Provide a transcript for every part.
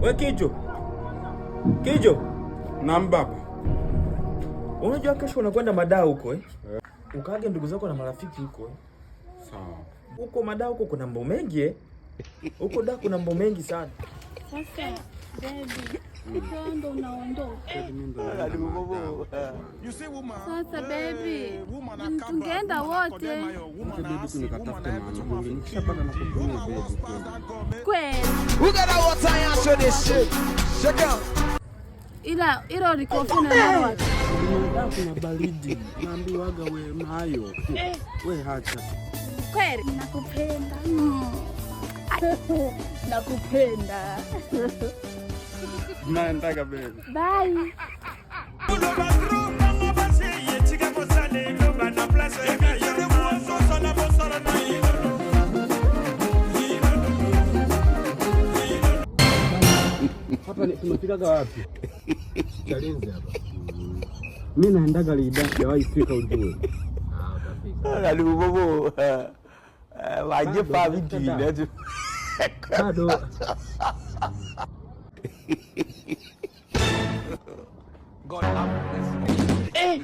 We Kijo, Kijo, Na baba. Unajua kesho unakwenda madaa huko eh? Ukaage ndugu zako na marafiki huko eh? Sawa. Huko madaa huko kuna mambo mengi eh? Huko da kuna mambo mengi sana. Sasa baby, ndo unaondoka. Sasa baby, tungeenda wote. Kweli. Ila ilo likofi na nalo wapi? Kuna baridi. Naambiwaga we nayo. We hacha. Kweli. Nakupenda. Nakupenda. Naendaga baby. Bye. Hapa tumefikaga wapi? Chalinze hapa. Mimi naendaga Lida, sijawahi fika ujue. Alibobo. Waje fa viti ne. Bado. God have mercy. Eh.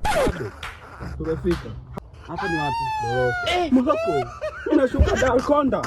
Bado. Tumefika. Hapa ni wapi? Moroko. Moroko. Inashuka Dalkonda.